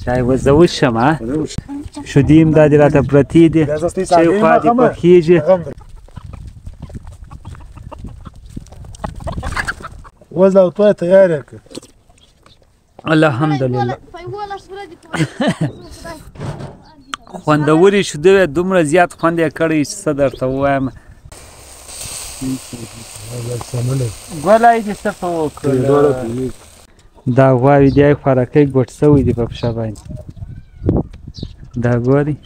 دا اوس زه وشم ها شودې هم دا دې راته پرتې دي چای خوا دې پخېږي. اوس دا توی تیار یې کړه. الحمدلله. خوندورې شودې وې، دومره زیات خوند یې کړی چې څه درته ووایم. ګلای دې څه په وکړل؟ دا غواوې دي خوراکۍ ګوټ سوی دي په پښه باندې. دا ګوري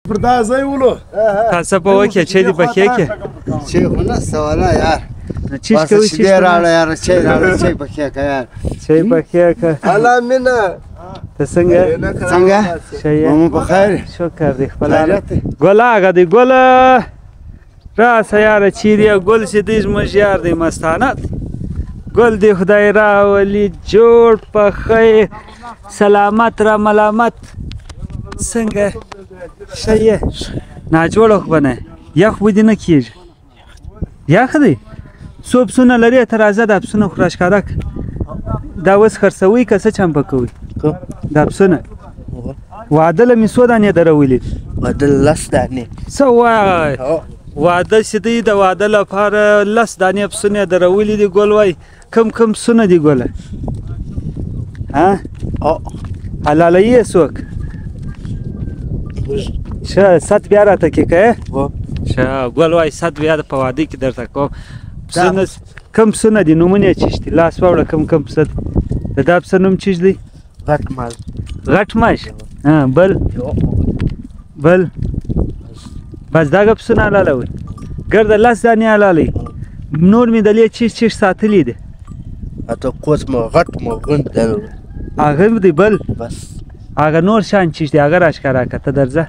پر دا ځای ولو تا څه په وکې چې دې پخې کې چې خو نشته ولا یار. چیش کوي چې راړه یار، چې راړه چې پخې که یار، چې پخې که. هلا مینه ته څنګه څنګه مو په خیر؟ شکر دی خپل ګله هغه دی ګله راسه یاره چیرې ګل چې دی زموږ یار دی مستانه دی. ګل دی خدای راولي جوړ په خیر سلامت را ملامت. څنګه ښه یې؟ ناجوړه خو به نه یخ به دې نه کېږي؟ یخ دی؟ څو پسونه لرې ته راځه دا پسونه خو راښکاره کړه. دا اوس خرڅوئ که څه چم په کوئ دا پسونه؟ واده له مې څو دانې درولي دي؟ واده لس دانې. څه وایې؟ واده چې دی د واده لپاره لس دانې پسونه یې درولي دي. ګل وایي کم کم پسونه دي ګله؟ ها حلالوي یې څوک؟ ښه ست بیا راته کې که؟ ښه ګل وایي ست بیا په واده کې درته کوم. پسونه کم پسونه دي؟ نومونه یې چیش دي؟ لاس واوړه کم کم پسه دي. د دا پسه نوم چیش دی؟ غټ ماش. غټ ماش؟ بل بل بس دغه پسونه حلالوئ؟ ګرده لس دانې حلالوئ. نور مې د لې چیش چیش ساتلي دي؟ اته کوس مو غټ مو غوند دی هغه دی. بل بس هغه نور شیان چیش دي هغه راښکاره کړه ته درځه.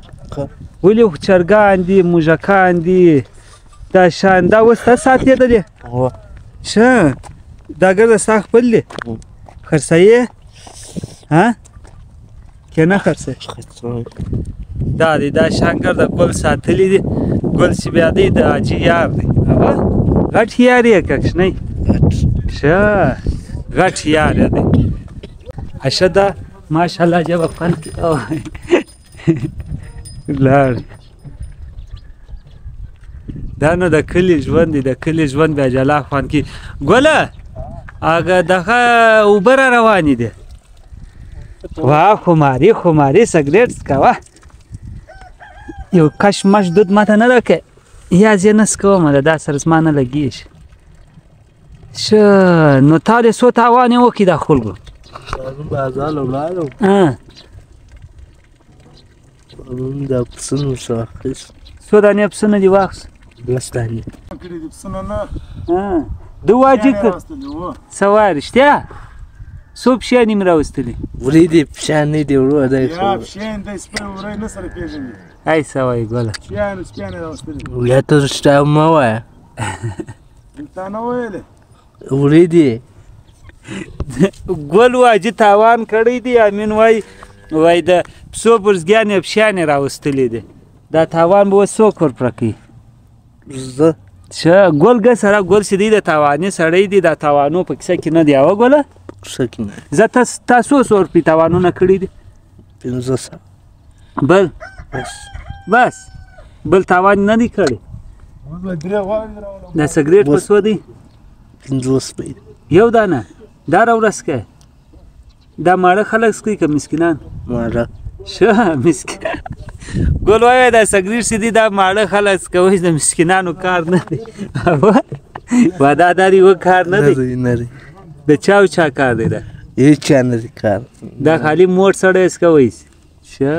ولې خو چرګان دي موږکان دي دا شیان دا اوس ته ساتې د دې؟ ښه دا ګرده ستا خپل دي؟ خرڅوې؟ ها که نه خرڅوې؟ دا دی دا شیان ګرده ګل ساتلي دي. ګل چې بیا دی د حاجي یار دی. غټ یار یې که کوچنی؟ ښه غټ یار یې دی. ښه دا ماشاءالله عجبه خوند لاړ. دا نو د کلي ژوند دی، د کلي ژوند بیا جلا خوند کوي. ګله هغه دغه اوبه را روانې دي. واه خماري خماري سګرېټ څکوه. یو کش مش دود ماته نه راکړې یا زه نه څکوم دا سره زما نه لګېږي. ښه نو تا دې څو تاوان یې وکړي دا خلکو؟ بازار له ولاړو دا پسونه ورڅخه واخیست. څو دانې پسونه دې واخیست؟ لس دانې. ده واجب څه وایې رښتیا؟ څو پښیانې مې راوستلې؟ ورې دي پښیان نه دي وروره دی یا پښیان دی سپی ورې نه سره پېژني. ای څه وایې ګله؟ پښیان سپیان یې راوستلي. یا ته رښتیا مه وایه. تا نه ویلې؟ ورې دي. ګل واجي تاوان کړی دی. امین وایي وایي د پسو برزګیان یې پښیان یې راوستلي دي. دا تاوان به اوس څوک ورپوره کوي؟ زه. ښه ګل ګه سره ګل چې دی د تاواني سړی دی، دا تاوانو په کیسه کې نه دی. اوه ګله کیسه کې نه. زه تا څو څو روپۍ تاوانونه کړي دي؟ 500. بل بس بس بل تاوان نه دی کړی؟ دا سګرېټ په څو دی؟ 50 روپۍ. یو دانه دا راورس که دا ماړه خلک څکوي که مسکینان؟ ماړه. ښه مسکین ګل وایي دا سګرېټ چې دی دا ماړه خلک څکوي، د مسکینانو کار نه دی. وا دا دا یو کار نه دی. نه دی. د چا او چا کار دی دا؟ هیچا نه دی کار. دا خالي موړ سړی څکوي. ښه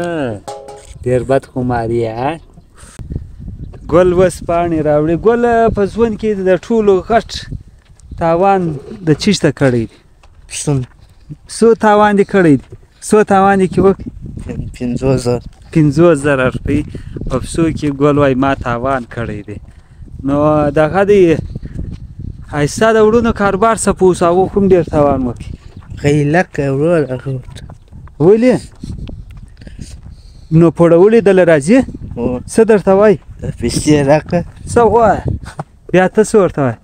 ډېر بد خماري ها. ګل اوس پاڼې راوړي. ګل په ژوند کې د ټولو غټ تاوان د چیش ته کړی دی؟ پسونه. څو تاوان دې کړی دی؟ څو تاوان دې کې وکړي؟ 50,000. 50,000 روپۍ په پسو کې ګل وایي ما تاوان کړی دی. نو دغه دی ستا د وړونو کاروبار څه په اوس هغو هم ډېر تاوان وکړي. غیلکه وروره هغه ورته. ولې؟ نو پړولې دله راځي؟ څه درته وایي؟ پیسې راکړه. څه وایه؟ بیا ته څه ورته وایې؟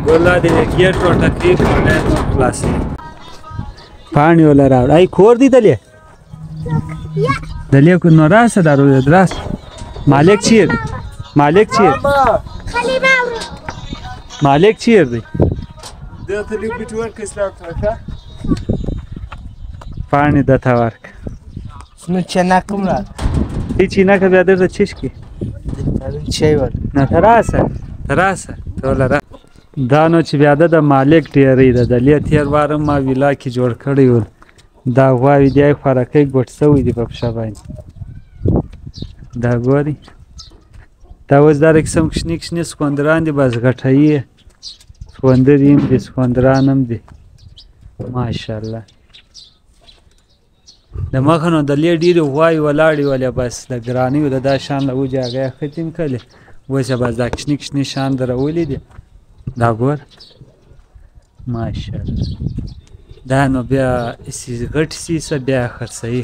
ګل دا دې ګیټ ورته کوي، نور خلاصوي. پاڼې وله راوړه. ای کور دی دلې؟ دلې کو نو راسه، دا راس. مالک چیر؟ مالک چیر؟ مالک چیر دی؟ دته لږ بټ ورکړه اسلام ته. پاڼې دته ورکړه. نو چینه کوم را؟ ای چینه که بیا درته چش کې؟ چای ورکړه. نه ته راسه، ته راسه، ته وله راسه. دا نو چې بیا د مالک ډېری ده. دلې تېر وار هم ما ویلا کې جوړ کړی و. دا غواوې دی خوراکۍ ګوټ سوی دی په پښه باندې. دا ګورئ، دا اوس دا قسم کوچني کوچني سکوندران دي، بس غټوي. سکوندرې هم دي، سکوندران هم دي، ماشاءالله. د مخه نو دلې ډېرې غواوې ولاړې ولې، بس د ګرانیو د دا شان له وجې هغه یې ختم کړلې. اوس یې بس دا کوچني کوچني شان درولي دي. دا ګور، ماشاءالله. دا نو بیا سي غټ سي څه بیا خرڅوي.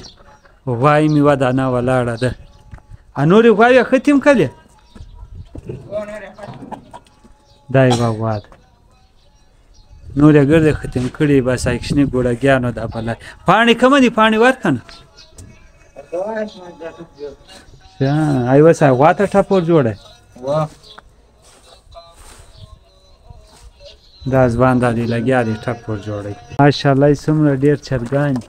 غواوې مې یوه دانه ولاړه ده. نورې غواوې ختم کړلې؟ دا یوه غوا ده، نور یې ګرده ختم کړي. بس هغه کوچني ګوړهګیانو دا بله. پاڼې کومه دي؟ پاڼې ورکړه نو. ای اوس هغه غوا ته ټپ ور جوړه. دا ځوان دا دی لګیا دی ټپ ور جوړوي. ماشاءالله څومره ډېر چرګان دي.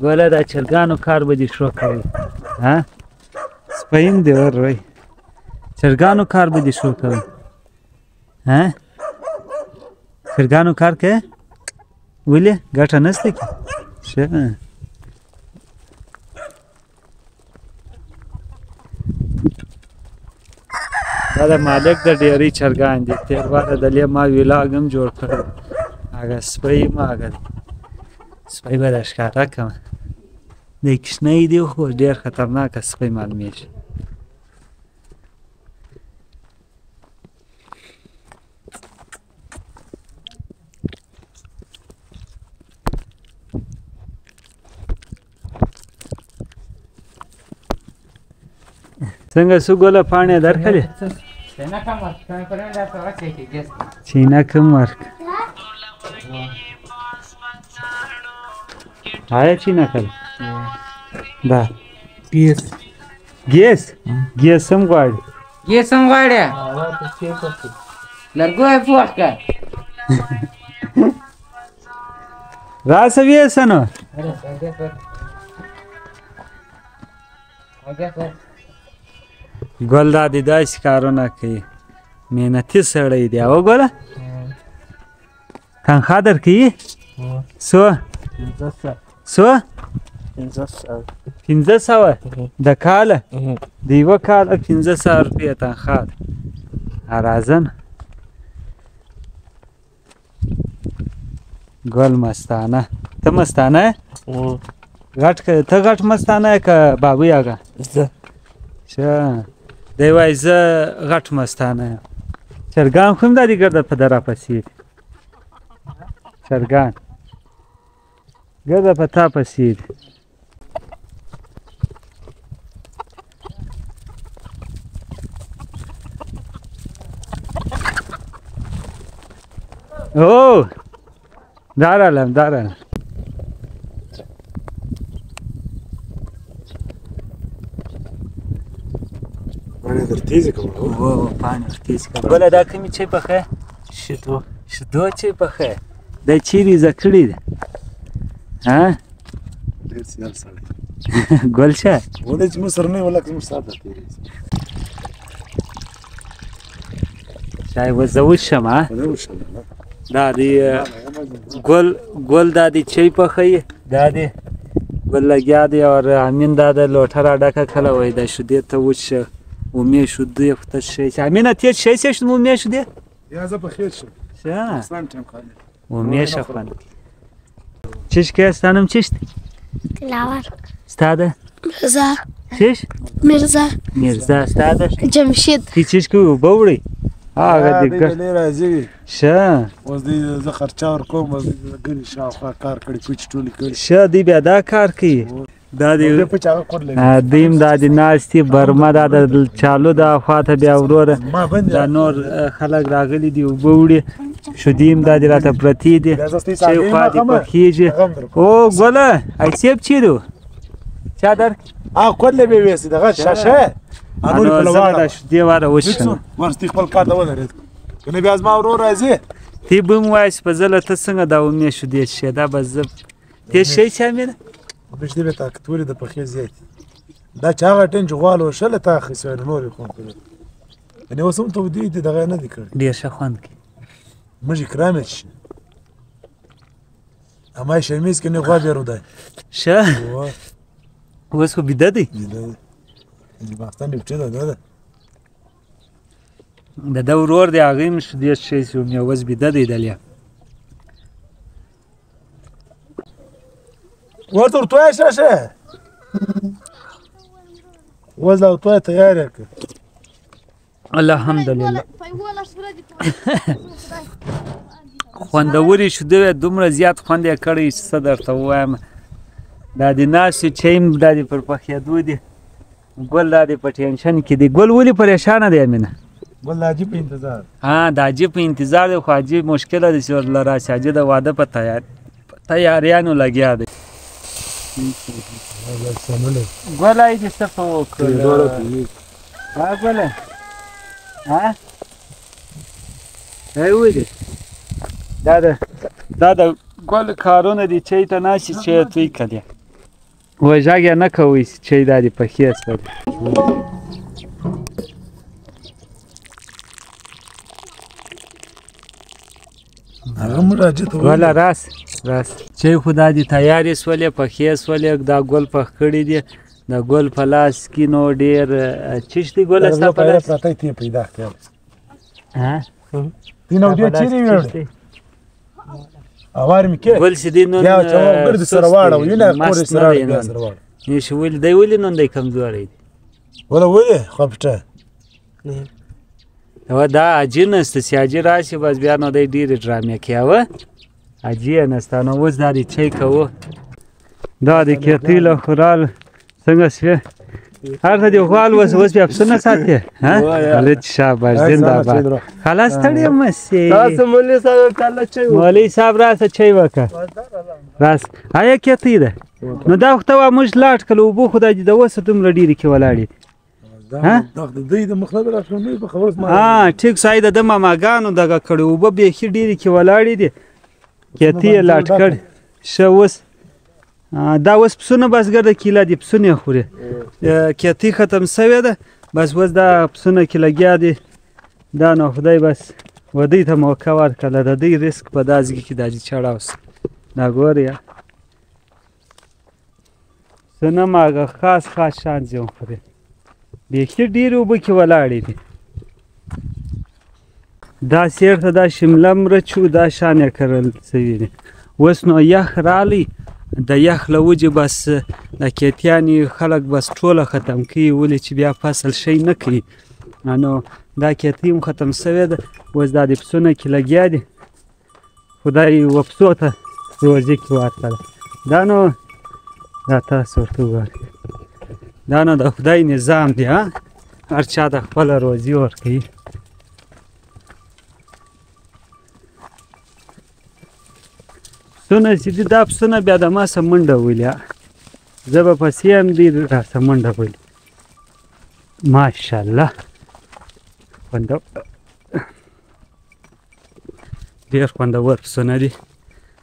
ګوله دا چرګانو کار به دې ښه کوي. ها سپی هم دی وروی. چرګانو کار به دې ښه کوي. ها چرګانو کار کوې؟ ولې ګټه نشته کې؟ ښه. دا د مالک د ډېری چرګان دي. تېر وار دلې ما ویلاګ هم جوړ کړی. هغه سپی ما هغه دی، سپی به در ښکاره کړم. دی کوچنی دی خو ډېر خطرناکه سپی معلومیږي. څنګه سو ګله پاڼې درکړې؟ چینه کم ورک. آیا چینه کړه؟ دا ګیس. ګیس؟ ګیس هم غواړي. ګیس هم غواړي؟ لرګو یې پوخ کړه. راسه ویسه نو. ګل دا دی داسې کارونه کوي، محنتي سړی دی. وګوره تنخوا درکوي؟ څو؟ څو؟ 500 د کاله؟ د یوه کاله 500 روپۍ تنخوا ده. راځه نو. ګل مستانه، ته مستانه یې؟ غټ ته غټ مستانه یې که بابوی هغه؟ زه. ښه، دی وایي زه غټ مستانه یم. چرګان خو هم دا دي ګرده په در راپسې دي. چرګان ګرده په تا پسې دي. او دا رالم، دا رالم. پاڼې در تېزې کوه. وو پاڼې در تېزې کوه. ګله دا کومې چای پخې؟ شیدو. شیدو چای پخې؟ دا چیرې زده کړې ده؟ ها؟ ډېر سیال سړی. ګل شه. ولې چې موږ سره نه وي ولکه زموږ ساعت در تېرېږي. چای به زه وڅښم ها؟ زه وڅښم. دا دی ګل، ګل دا دی چای پخوي. دا دی ګل لګیا دی او امین دا د لوټه را ډکه کله وایي دا شیدې ته وڅښه. امې شیدې خو ته څښی شې. امینه ته څښی شې امې شیدې؟ یا زه پخې شم. ښه. اسلام ټیم خالي. امې ښه خوند کوي. چش کې ستا نوم چش دی؟ دلاور. ستا ده؟ میرزا. چش؟ میرزا. میرزا. ستا ده؟ جمشید. تی چش کوي اوبه وړي؟ هغه دې ګ دی راځي. ښه. اوس دی زه خرچه ورکوم، اوس دی ګري شاوخوا کار کړي، کوچ ټولې کړي. ښه، دی بیا دا کار کوي. دا دی دیم دا دی ناست دي برمه دا د چالو دا خواته بیا وروره دا نور خلک راغلي دي اوبه وړي شیدې هم دا دي راته پرتې دي چای خوا دې پخېږي. او ګله ایسیب چېرې و چا در هغه کور له به ویسي دغه شاشه انور په لواړه دا شیدې واره وڅښم ورستي خپل کار ته ودرېد کنه بیا زما ورور راځي تی به مو وایي چې په ځله ته څنګه دا اومې شیدې څښې دا به زه تی څښې چې امینه مې به طاقتورې د پخې زیات دا چې هغه ټین چې غواله وشله تا اخیستې وای نور یې خوند کړی یعنې اوس هم تودې دي دغه یې نه دي کړي ډېر ښه خوند کوي موږ اکرام یې شي اما یې شرمیز کې نه غوا بیا رودی ښه اوس خو بیده دی بیده دی د پاکستان ډیوټي ده ده د ده ورور دی هغه هم شیدې څښی چې مې اوس بیده دی دلیا ورته ورتوی شه شه اوس دا ورتوی تیار یې کړه الحمدلله خوندورې شیدې وې دومره زیات خوند یې کړی چې څه درته ووایم. دا د ناستې چای هم دا دې پر پخېدو دي. ګل دا دې په ټینشن کې دی. ګل ولې پریشانه دی امینه؟ ګل د حاجي په انتظار. ها د حاجي په انتظار دی خو حاجي مشکله دی چې ورله راشي. حاجي د واده په تیاریانو لګیا دی. ګلای دې څه په وکړل؟ ها ګله ها ای ولې دا د ګل کارونه دي چای ته ناست چای یې توی کړې وژاګ یې نه کوئ چې چای دا دې پخې سولې. هغه موږ حاجي ته ګله راس راس چای خو دا دې تیارې سولې پخې سولې دا ګل پخ کړي دي. د ګل په لاس کې نو ډېر چش دی ګله ستا په لاس پرته تی پیدا کړ ها تی نو ډېر چیرې ویړ اوار مې کې ګل چې دی نن بیا چې ګرد سره واړو وینه کور سره واړو بیا سره واړو نشي ولې دی ولې نن دی کمزوری دی ولا ولې خپټه او دا حاجي نشته چې حاجي راشي بس بیا نو دی ډېرې ډرامې کوي اوه حاجي یې نشته. نو اوس دا دی چای کوو. دا د کیتی له خورال څنګه شوې؟ هرته دې غوال اوس اوس بیا پسونه ساتې ها؟ هلک شاباش زنده باد. خلاص ستړی مه شې. تاسو مولوي صاحب کله چای وکړه؟ مولوي صاحب راسه چای وکړه راس. آیا کیتی ده؟ نو دا خو ته وا موږ لاټ کړو اوبه خو دا دې د اوسه دومره ډېرې کې ولاړې دي. ها ټیک سای د ده ماماګانو دغه کړې اوبه بیخي ډېرې کې ولاړې دي. کیتی یې لاټ کړې. ښه اوس دا اوس پسونه بس ګرده کیله دي پسونه یې خوري. کیتی ختم سوې ده بس اوس دا پسونه کې لګیا دي. دا نو خدای بس و دوی ته موقع ورکړله د دوی ریسک په دا ځای کې دا چې چړاو سو. دا ګورې پسونه هم هغه خاص خاص شان ځي خوري. بیخي ډېرې اوبه کې ولاړې دي. دا سیر ته دا شمله مرچ و دا شان یې کرل سوي دي. اوس نو یخ رالی د یخ له وجې بس د کیتیانې خلک بس ټوله ختم کوي ولې چې بیا فصل شی نه کوي. نو دا کیتی هم ختم سوې ده. اوس دا د پسونه کې لګیا دي. خدای و پسو ته روزي کې ورکړه. دا نو دا تاسو ورته وګورئ دا نو د خدای نظام دی. ها هر چا ته خپله روزي ورکوي. پسونه چې دي دا پسونه بیا د ما سره منډه ولي. زه به پسې هم دوی راسره منډه ولي. ماشاءالله ډېر خوندور پسونه دي.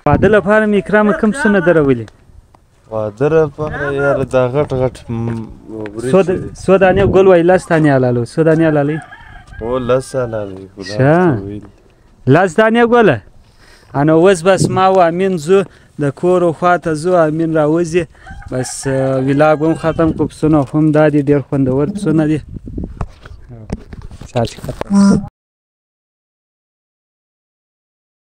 واده لپاره مې اکرامه کوم پسونه درولي؟ واده لپاره یاره دا غټ غټ څو دانې ګل وایي لس دانې حلالو. څو دانې حلالوي؟ هو لس حلالوي. ښه لس دانې ګله. نو اوس بس ما و امین ځو د کور خواته ځو. امین راوځي بس ویلاګ هم ختم کړو. پسونه هم دا دي ډېر خوندور پسونه دي.